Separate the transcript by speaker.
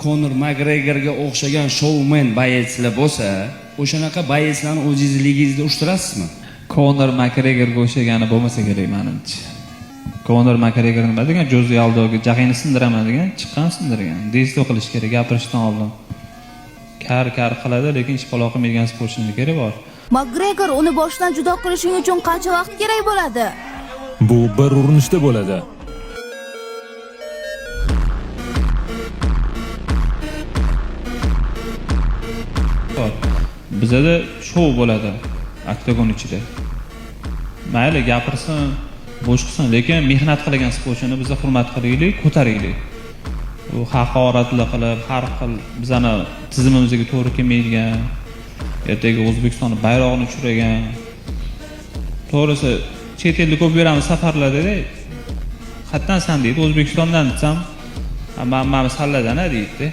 Speaker 1: Konor Makgregorga o'xshagan shoumen боец lar bo'lsa, o'shanaqa боец larni o'zingizni ligangizda ushtirasizmi?
Speaker 2: Konor Makgregorga o'xshagani bo'lmasa kerak manimcha. Konor Makgregor nima degan, Joze Aldoga jag'ingni sindiraman degan, chiqqan sindirgan. Действие qilish kerak gapirishdan oldin. Kar kar qiladi, lekin ishpaloq qilmaydigan sportchini kerak bor.
Speaker 3: Makgregor uni boshidan judo qilishing uchun qancha vaqt kerak bo'ladi?
Speaker 4: Bu bir urinishda bo'ladi.
Speaker 2: Bor. Bizada shou bo'ladi oktagon ichida. Mayli gapirsin, bo'sh qilsin, lekin mehnat qilgan sportchini biza hurmat qilaylik, ko'taraylik. U haqoratlar qilib, har xil bizani tizimimizga to'g'ri kelmaydigan, ertaga O'zbekistonni bayrog'ini tushirgan. To'g'risi, chet elda ko'p yuramiz safarlarda, qayerdansan deydi, O'zbekistondan desam, "Ha, man salladan a" deydi.